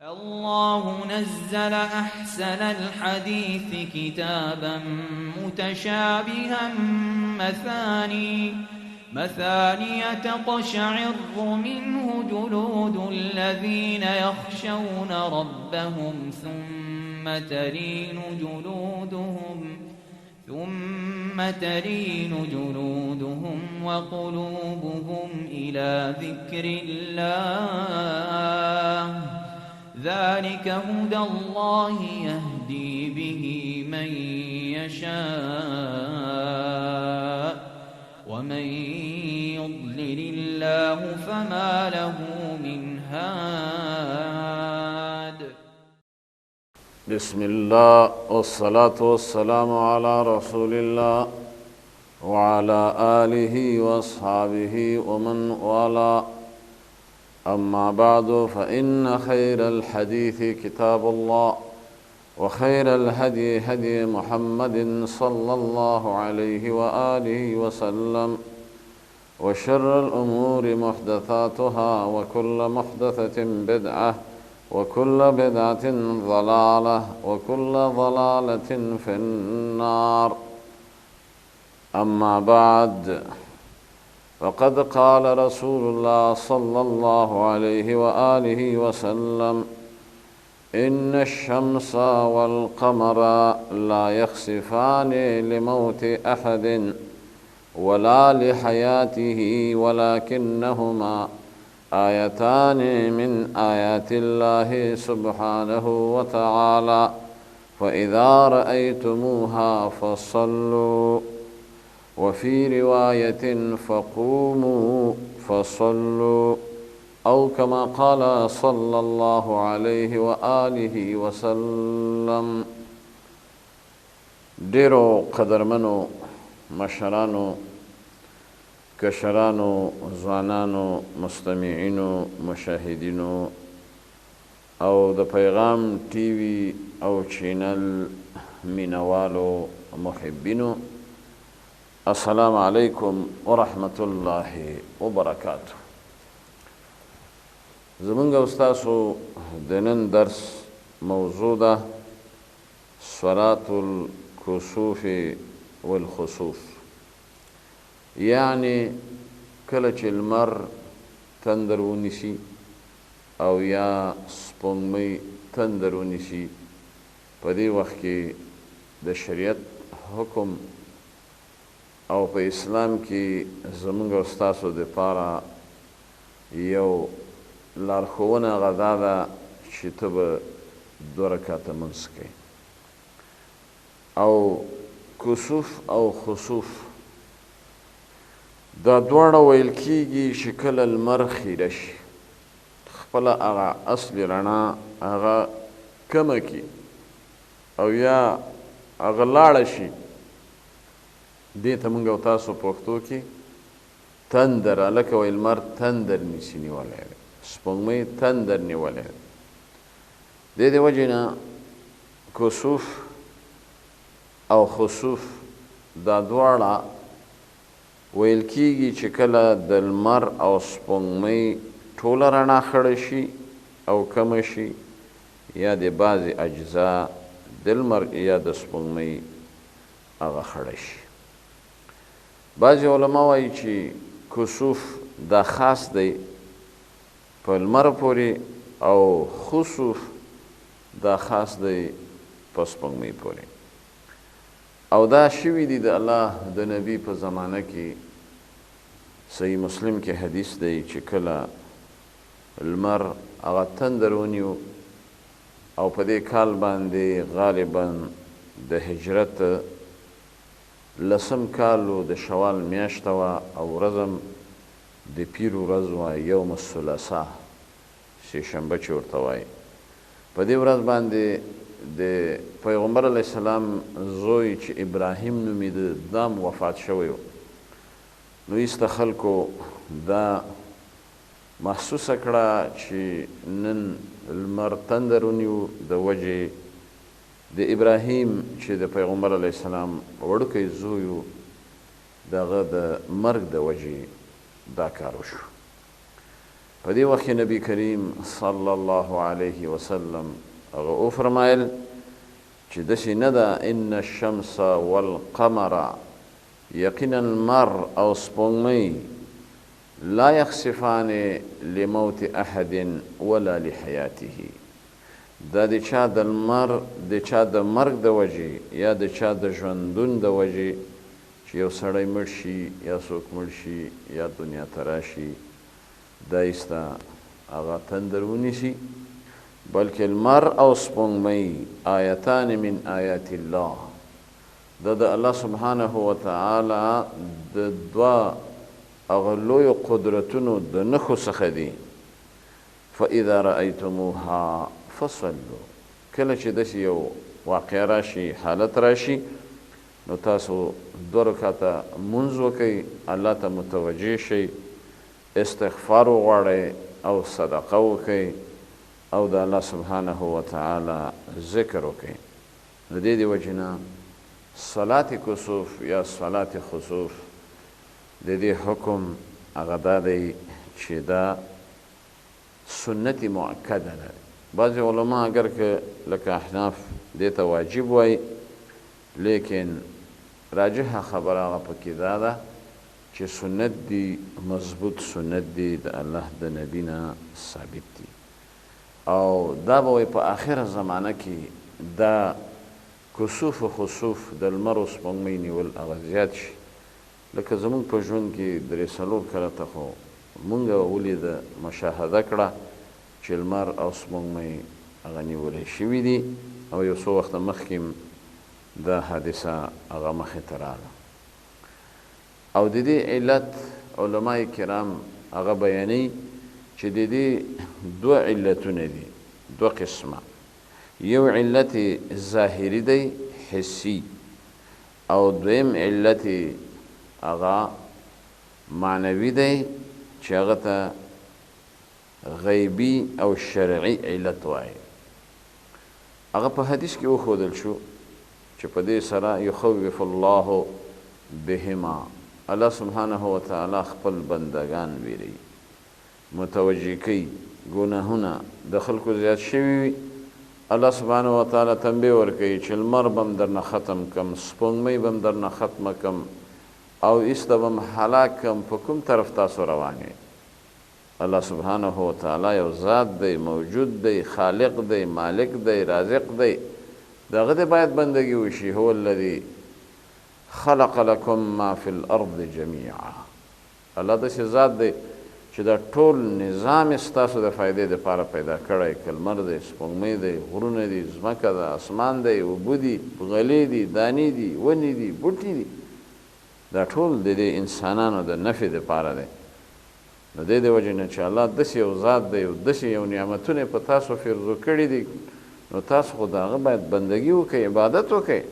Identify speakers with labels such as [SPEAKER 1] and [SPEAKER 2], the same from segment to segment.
[SPEAKER 1] الله نزل أحسن الحديث كتابا متشابها مثاني تقشعر منه جلود الذين يخشون ربهم ثم تلين جلودهم وقلوبهم إلى ذكر الله ذلك هدى الله يهدي به من يشاء ومن يضلل الله فما له من هاد.
[SPEAKER 2] بسم الله والصلاة والسلام على رسول الله وعلى آله وأصحابه ومن والاه. أما بعد، فإن خير الحديث كتاب الله، وخير الهدي هدي محمد صلى الله عليه وآله وسلم، وشر الأمور محدثاتها، وكل محدثة بدعة، وكل بدعة ضلالة، وكل ضلالة في النار. أما بعد، فقد قال رسول الله صلى الله عليه وآله وسلم: إن الشمس والقمر لا يخسفان لموت أحد ولا لحياته، ولكنهما آيتان من آيات الله سبحانه وتعالى، فإذا رأيتموها فصلوا، وفي رواية فقوموا فصلوا، أو كما قال صلى الله عليه وآله وسلم. ډیرو قدرمنو مشرانو، کشرانو، ځوانانو، مستمعینو، مشاهدینو او د پیغام ټي وي او چینل مینوالو محبینو، السلام علیکم ورحمت الله وبرکاته. زمونږ او ستاسو د نن درس موضوع ده صلاة الکسوف والخسوف، یعنی کله چې لمر تندر ونیسي او یا سپوږمۍ تندر ونیسي، په دې وخت کې د شریعت حکم او په اسلام کې زمونږ او ستاسو دپاره یو لارښوونه هغه دا ده چې ته به دوه رکعته لمونځ کوې. او کسوف او خسوف دا دواړه ویل کیږي چې کله لمر خیره شي، خپله هغه اصلي رڼا هغه کمه کړي او یا هغه لاړه شي، دې ته موږ او تاسو پښتو کې تندر، هلکه وایي لمر تندر نیسي نیولی دی، سپوږمۍ تندر نیولی دی. دې د وجې نه کسوف او خسوف دا دواړه ویل کیږي چې کله د لمر او سپوږمۍ ټوله رڼا خړه شي او کمه شي، یا د بعضې اجزا د لمر یا د سپوږمۍ هغه خړه شي. بعضې علما وایي چې کسوف دا خاص دی په لمر پورې او خسوف دا خاص دی په سپوږمۍ پورې. او دا شوي دي د الله د نبی په زمانه کې. صحیح مسلم کې حدیث دی چې کله لمر هغه تندر ونیو او په دې کال باندې غالبا د هجرت لسم کال و، د شوال میاشته وه او ورځ هم د پیر ورځ وه، یوم الثلاثاء، سې شنبه چې ورته وایي. په دې ورځ باندې د پیغمبر علیه السلام زوی چې ابراهیم نومېده دا هم وفات شوی و. نو ایسته خلکو دا محسوسه کړه چې نن لمر تندر ونیو د وجې د ابراهیم چې د پیغمبر علیه السلام وړوکی زوی و، د هغه د مرګ د وجې دا کار وشو. په دې وخت کې نبی کریم صلی الله علیه وسلم هغه وفرمایل چې داسې نه ده، ان الشمس والقمر، یقینا لمر او سپوږمۍ، لا یخسفان لموت احد ولا لحیاته، دا د چا د لمر د چا د مرګ د وجې یا د چا د ژوندون د وجې چې یو سړی مړ شي یا څوک مړ شي یا دنیا ته راشي، دا ایسته هغه تندر ونیسي، بلکې لمر او سپوږمۍ آیتان من آیات الله، دا د الله سبحانه وتعالی د دوه هغه لویو قدرتونو د نښو څخه دي. فاذا رأیتموها فصلوا، کله چې داسې یو واقعه راشي، حالت راشي، نو تاسو دوه رکعته لمونځ وکئ، الله ته متوجه شئ، استغفار وغواړئ او صدقه وکئ او د الله سبحانه وتعالی ذکر وکئ. نو دې وجې نه صلات کسوف یا صلات خسوف د دې حکم هغه دا دی چې دا سنت مؤکده ده. بعضې علما اګر که لکه احناف دې ته واجب وایي، لیکن راجحه خبره هغه پکې دا ده چې سنت دي، مضبوط سنت دي، د الله د نبی نه ثابت دي. او دا به وایي په آخره زمانه کې دا کسوف و خسوف د لمر او سپوږمۍ نیول هغه زیات شي. لکه زموږ په ژوند کې درې څلور کله ته خو مونږ ولیده، مشاهده کړه چې لمر او سپوږمۍ هغه نیولی شوي دي، او یو څو وخته مخکې هم دا حادثه هغه مخې ته راغله. او د دې علت علماء کرام هغه بیانوي چې د دې دوه علتونه دي، دوه قسمه. یو علت ظاهري دی، حسي، او دویم علت هغه معنوي دی چې هغه ته غیبي او شرعي علت وایي. هغه په حدیث کې وښودل شو چې په دې سره یخوف الله بهما، الله سبحانه وتعالی خپل بندگان ویروي، متوجه کوي. ګناهونه د خلکو زیات شوي وي، الله سبحانه وتعالی تنبیه ورکوي چې لمر به هم درنه ختم کم، سپوږمۍ به هم درنه ختمه کم، او ایسته به هم هلاک کم، په کوم طرف تاسو روان یئ. الله سبحانه وتعالی یو ذات دی، موجود دی، خالق دی، مالک دی، رازق دی، د هغه دې باید بندګي وشي. هو الذي خلق لكم ما في الأرض جميعا، الله داسې ذات دی چې دا ټول نظام یې ستاسو د فایدې دپاره پیدا کړی، که لمر دی، سپوږمۍ دی، غرونه دي، ځمکه ده، اسمان دی، اوبه دي، غلې دي، دانې دي، ونې دي، بوټي دي، دا ټول د دې انسانانو د نفع دپاره دی. نو دې د وجې نه چې الله داسې یو ذات دی او داسې یو نعمتونه یې په تاسو فرضو کړي دي، نو تاسو خو د هغه باید بندګي وکړئ، عبادت وکړئ.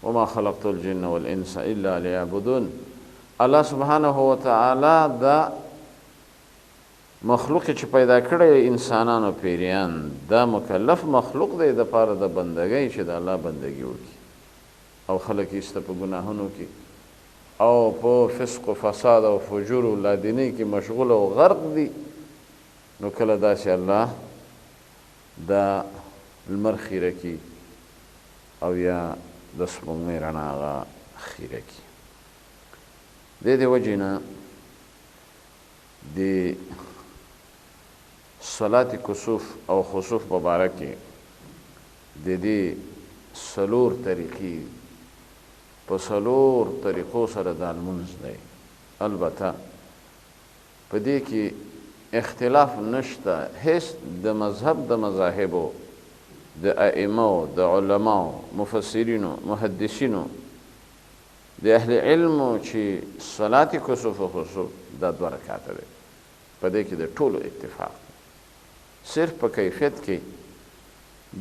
[SPEAKER 2] وما خلقت الجن والانس الا ليعبدون. الله سبحانه وتعالی دا مخلوق چې پیدا کړی انسانانو پیریان، دا مکلف مخلوق دی د پاره د بندګۍ چې د الله بندګي وکړي. او خلک یې ایسته په ګناهونو کې او په فسق و فساد او فجور او لادینۍ کې مشغول او غرق دي. نو کله داسې الله دا لمر خیره کړي او یا د سپوږمۍ رڼا هغه خیره کړي. دې د وجې نه د صلات کسوف او خسوف په باره کې د دې څلور طریقې، په څلور طریقو سره دا لمونځ دی. البته په دې کې اختلاف نشته، هیڅ د مذهب د مذاهبو د ائمو د علماو مفسرینو محدثینو د اهل علمو چې صلات کسوف او خسوف دا دوه رکعته دی، په دې کې د ټولو اتفاق دی. صرف په کیفیت کې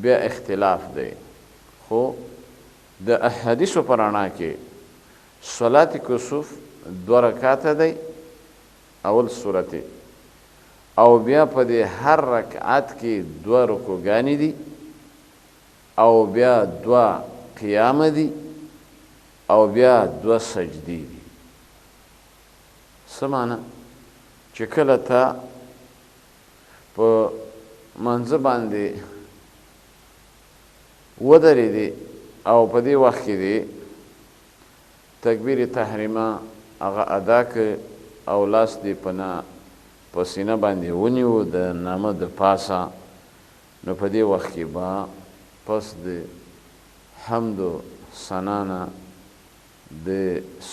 [SPEAKER 2] بیا اختلاف دی، خو د احادیثو په رڼا کې صلات کسوف دوه رکعته دی اول صورت، او بیا په دې هر رکعت کې دوه رکوګانې دي، او بیا دوه قیامه دي، او بیا دوه سجدې دي. څه معنی؟ چې کله ته په منځ باندې ودرېدې او په دې وخت کې دې تکبیر تحریمه هغه ادا کړ او لاس دې په نه په سینه باندې ونیو د نامه د پاسه، نو په دې وخت کې به پس د حمد و ثنا نه د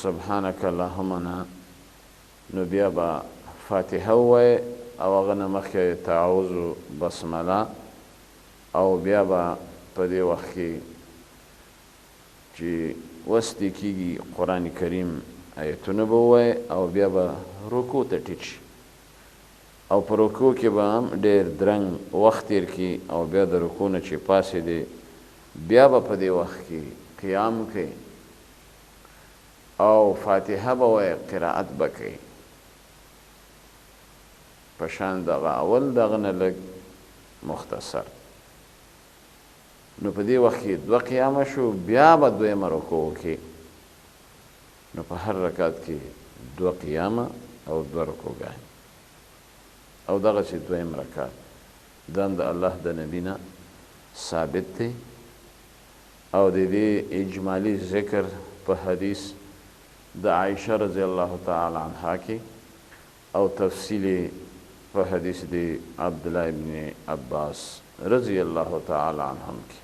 [SPEAKER 2] سبحانک اللهم نه نو بیا به فاتحه ووایې او هغه نه مخکې تعوذ و بسمله، او بیا به په دې وخت کې چې وس دې کېږي قرآن کریم آیتونه به ووایې او بیا به رکوع ته ټیټ شي او په رکوع کې به هم ډېر درنګ وخت تېر کړي او بیا د رکوع نه چې پاڅېدې بیا به په دې وخت کې قیام کوې او فاتحه به وایې، قرائت به کوې په شان دغه اول دغه نه لږ مختصر. نو په دې وخت کې دوه قیامه شو، بیا به دویمه رکوع وکړي، نو په هر رکعت کې دوه قیامه او دوه رکوعګانې، او دغسې دویم رکعت. دا هم د الله د نبي نه ثابت دی او د دې اجمالي ذکر په حدیث د عائشه رضی الله تعالی عنها کې او تفصیل په حدیث د عبدالله ابن عباس رضی الله تعالی عنهم کې.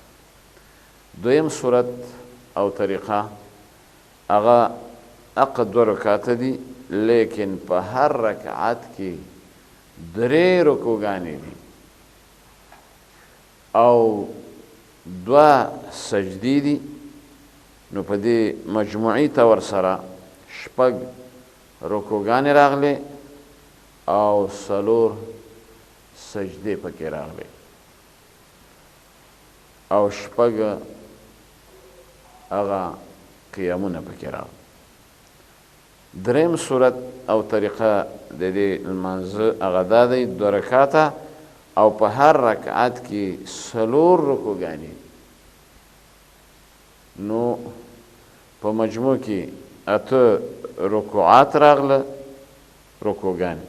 [SPEAKER 2] دویم صورت او طریقه هغه اق دوه رکعته دي، لیکن په هر رکعت کې درې رکوګانې دي او دوه سجدې دي، نو په دې مجموعي طور سره شپږ رکوګانې راغلې او څلور سجدې پکې راغلې او شپږ هغه قیامونه پکې راغلل. دریم صورت او طریقه د دې لمانځه هغه دا دی، دوه رکعته او په هر رکعت کې څلور رکوګانې، نو په مجموع کې اته رکوعات راغله رکوګانې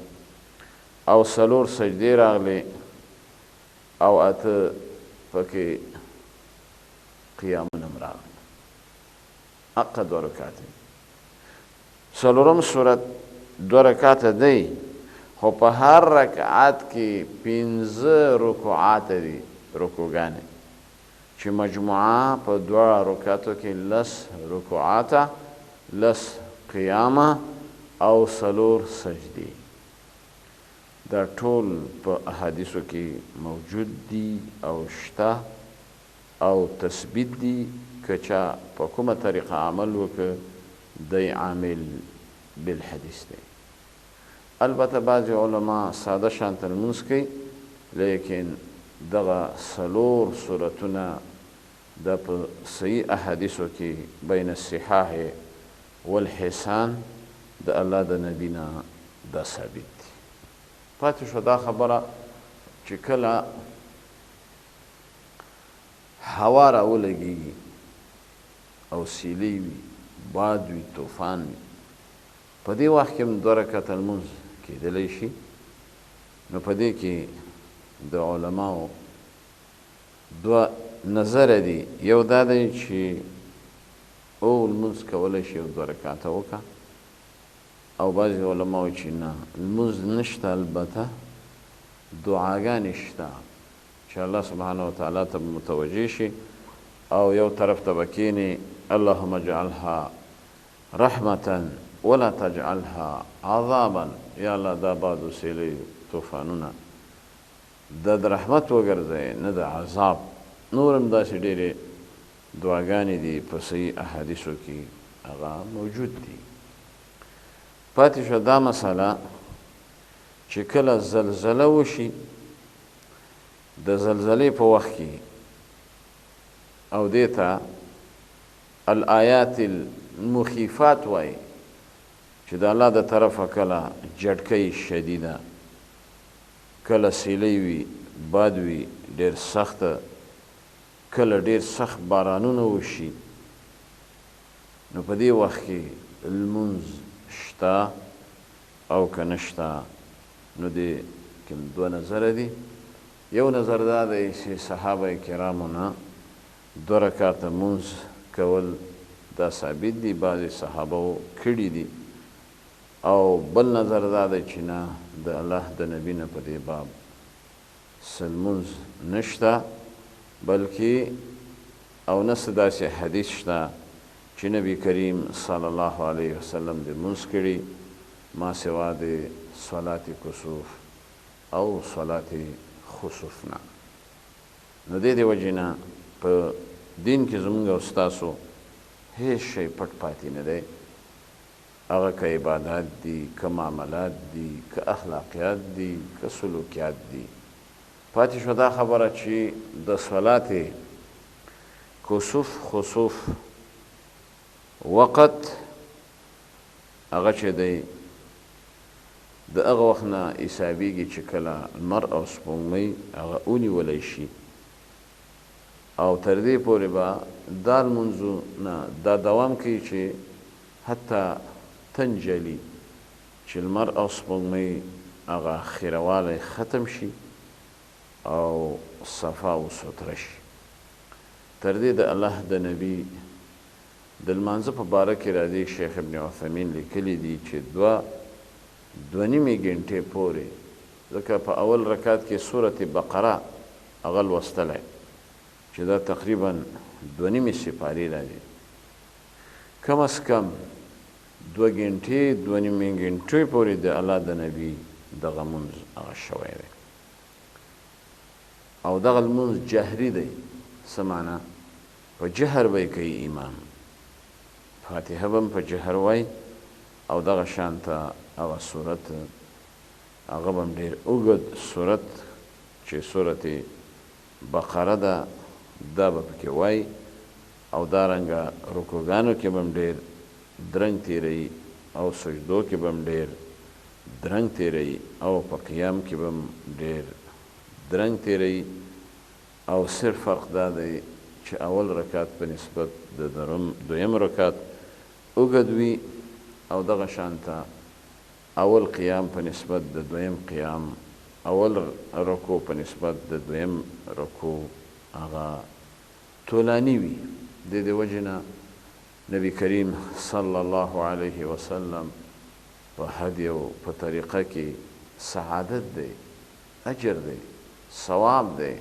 [SPEAKER 2] او څلور سجدې راغلې او اته پکې قیامونه هم راغله. اقه دوه رکعته. څلورم صورت دوه رکعته دی، خو په هر رکعت کې پنځه رکوعات دي، رکوګانې، چې مجموعه په دوه رکعتو کې لس رکوعاته، لس قیامه او څلور سجدې. دا ټول په احادیثو کې موجود دي او شته او تثبیت دي، که چا په کومه طریقه عمل وکړ دی عامل بالحدیث دی. البته بعضې علما ساده شانته لمونځ کوي، لیکن دغه څلور صورتونه دا په صحیح احادیثو کې بین الصحاح والحسان د الله د نبی نه دا ثابت دي. پاتې شو دا خبره چې کله هوا راولګېږي او سیلۍ وي، باد وي، طوفان وي، په دې وخت کې هم دوه رکعته لمونځ کېدلی شي. نو په دې کې د علماو دوه نظره دي. یو دا دی چې او لمونځ کولی شي او دوه رکعته وکړه، او بعضې علماو چې نه، لمونځ نشته، البته دعاګانې شته چې الله سبحانه وتعالی ته به متوجه شي او یو طرف ته به کښېني، اللهم اجعلها رحمة ولا تجعلها عذابا، یا الله دا باد و سیلۍ طوفانونه دا د رحمت وګرځوې نه د عذاب. نور هم داسې ډېرې دعاګانې دي په صحیح احادیثو کې هغه موجود دي. پاتې شوه دا مسله چې کله زلزله وشي، د زلزلې په وخت کې او دې ته الآیات المخیفات وایي، چې د الله د طرفه کله جټکۍ شدیده، کله سیلۍ وي، باد وي ډېر سخته، کله ډېر سخت بارانونه وشي، نو په دې وخت کې لمونځ شته او که نشته؟ نو دې کې دوه نظره دي. یو نظر دا دی چې صحابه کرامو نه دوه رکعته لمونځ کول دا ثابت دي، بعضې صحابه کړي دي. او بل نظر دا دی چې نه، د الله د نبي نه په دې باب څه لمونځ نشته، بلکې او نه څه داسې حدیث شته چې نبی کریم صلی الله علیه وسلم دې لمونځ کړي ما سوا د صلات کسوف او صلات خسوف نه. نو دې وجې نه په دین کې زمونږ او ستاسو هیڅ شی پټ پاتې نه دی، هغه که عبادات دي، که معاملات دي، که اخلاقیات دي، که سلوکیات دي. پاتې شو دا خبره چې د صلات کسوف خسوف وقت هغه چې دی د هغه وخت نه حسابېږي چې کله لمر او سپوږمۍ هغه ونیولی شي، او تر دې پورې به دا لمونځونه دا دوام کوي چې حتی تنجلي، چې لمر او سپوږمۍ هغه خیروالی ختم شي او صفا و ستره شي. تر دې د الله د نبي د لمانځه په باره کې راځي، شیخ ابن عثیمین لیکلي دي چې دوه نیمې ګنټې پورې، ځکه په اول رکعت کې سورت بقره هغه لوستلی چې دا تقریبا 2.5 سپارې راځي، کم از کم 2 ګنټې 2.5 ګنټې پورې د الله د نبي دغه مونځ هغه شوی دی. او دغه لمونځ جهري دی. څه معنا؟ په جهر به یې کوي امام، فاتحه به هم په جهر وایي، او دغه شان ته هغه سورت هغه به هم ډېر اوږد سورت چې سورت بقره ده دا به پکې وایي، او دارنګه رکوګانو کې به هم ډېر درنګ تېروي، او سجدو کې به هم ډېر درنګ تېروي، او په قیام کې به هم ډېر درنګ تېروي. او صرف فرق دا دی چې اول رکعت په نسبت د دویم رکعت اوږد وي، او دغه شان ته اول قیام په نسبت د دویم قیام، اول رکوع په نسبت د دویم رکوع هغه طولاني وي. د دې وجې نه نبی کریم صلی الله علیه وسلم په هدی او په طریقه کې سعادت دی، اجر دی، ثواب دی،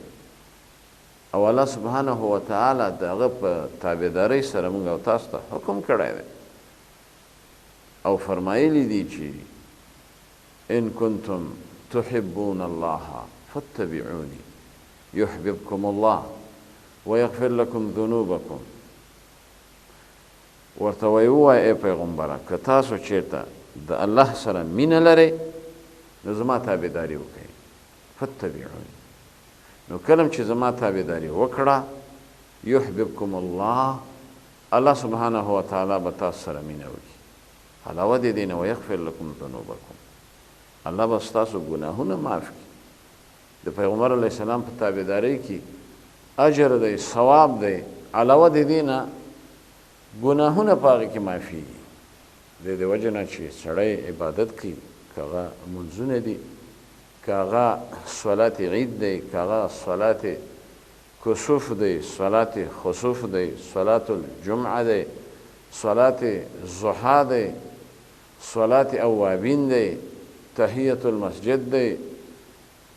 [SPEAKER 2] او الله سبحانه وتعالی د هغه په تابعدارۍ سره موږ او تاسو ته حکم کړی دی، او فرمایلی دي چې ان کنتم تحبون الله فاتبعوني يحببكم الله ويغفر لكم ذنوبكم. ورته وایي ووایه ای پیغمبره، که تاسو چېرته د الله سره مینه لرئ نو زما تابعداري وکړئ، فاتبعوني. نو کله چې زما تابعداري وکړه يحببكم الله، الله سبحانه وتعالی به تاسو سره مینه وکړي. علاوه د دې نه ويغفر لكم ذنوبكم، الله به ستاسو ګناهونه معاف کړي. د پیغمبر علیه السلام په تابعدارۍ کې اجر دی، ثواب دی، علاوه د دې نه ګناهونه په هغې کې معافیږي. د دې وجې نه چې سړی عبادت کوي، که هغه لمونځونه دي، که هغه صلات عید دی، که هغه صلات کسوف دی، صلات خسوف دی، صلات الجمعه دی، صلات ضحا دی، صلات اوابین دی، تحیت المسجد دی،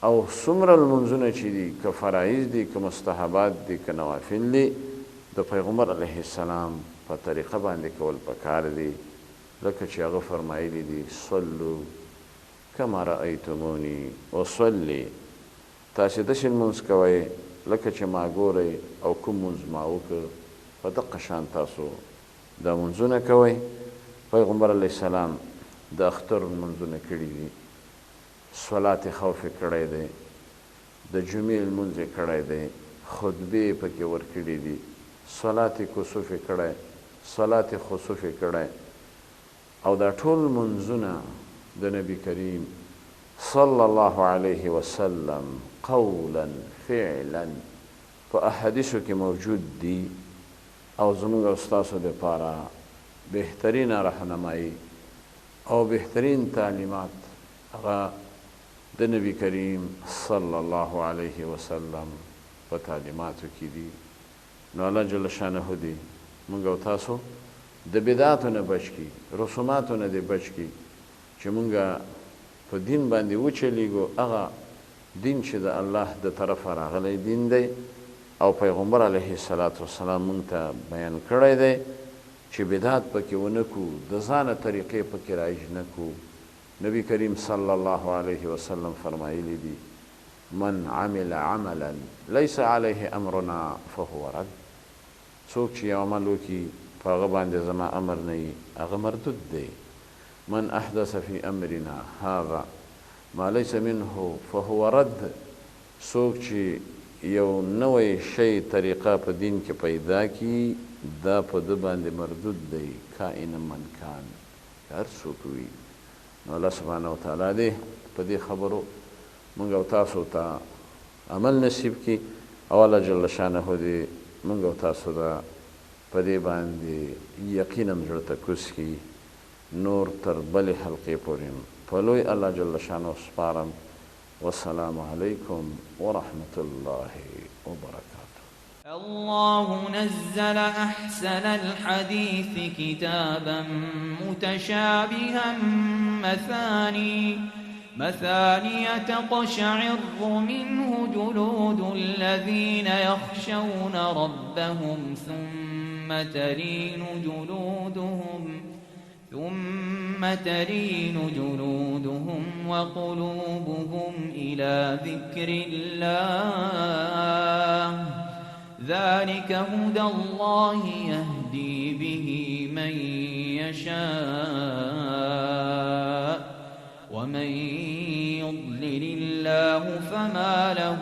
[SPEAKER 2] او څومره لمونځونه چې دي، که فرایض دي، که مستحبات دي، که نوافل دي، د پیغمبر علیه السلام په طریقه باندې کول پکار دي، لکه چې هغه فرمایلی دي صلو کما رأیتموني اصلي، تاسې داسې لمونځ کوئ لکه چې ما ګورئ او کوم لمونځ ما وکړ په دقه شان تاسو دا لمونځونه کوئ. پیغمبر علیه السلام د اختر لمونځونه کړي دي، صلات خوف یې کړی دی، د جمعې لمونځ یې کړی دی، خطبې یې پکې ورکړي دي، صلات کسوف یې کړی، صلات خسوف یې کړی، او دا ټول لمونځونه د نبی کریم صلی الله علیه وسلم قولا فعلا په احادیثو کې موجود دي، او زموږ او ستاسو دپاره بهترینه رهنمایي او بهترین تعلیمات هغه د نبي کریم صلی الله علیه وسلم په تعلیماتو کې دي. نو الله جل شانه دې مونږ او تاسو د بدعاتو نه بچ کړي، رسوماتو نه دې بچ کړي، چې مونږ په دین باندې وچلیږو، هغه دین چې د الله د طرفه راغلی دین دی او پیغمبر علیه الصلاة والسلام مونږ ته بیان کړی دی، چې بدعت پکې ونه کړو، د ځانه طریقې پکې رایج نه کړو. نبی کریم صلی الله علیه وسلم فرمایلی دي، من عمل عملا ليس علیه امرنا فهو رد. څوک چې یو عمل وکړي په هغه باندې زما امر نه وي، هغه مردود دی. من احدث فی امرنا هذا ما ليس منه فهو رد. څوک چې یو نوی شی طریقه په دین کې پیدا کړي، دا په ده باندې مردود دی، کائنا من کان، که هر څوک وي. نو الله سبحانه وتعالی دې په دې خبرو مونږ او تاسو ته عمل نصیب کړي، او الله جل شانه دې مونږ او تاسو ته په دې باندې یقین هم زړه ته کوز کړي. نور تر بلې حلقې پورې په لوی الله جل شانه سپارم. والسلام علیکم ورحمة الله وبرکاته.
[SPEAKER 1] الله نزل أحسن الحديث كتابا متشابها مثانية تقشعر منه جلود الذين يخشون ربهم ثم تلين جلودهم وقلوبهم إلى ذكر الله. ذلك هدى الله يهدي به من يشاء ومن يضلل الله فما له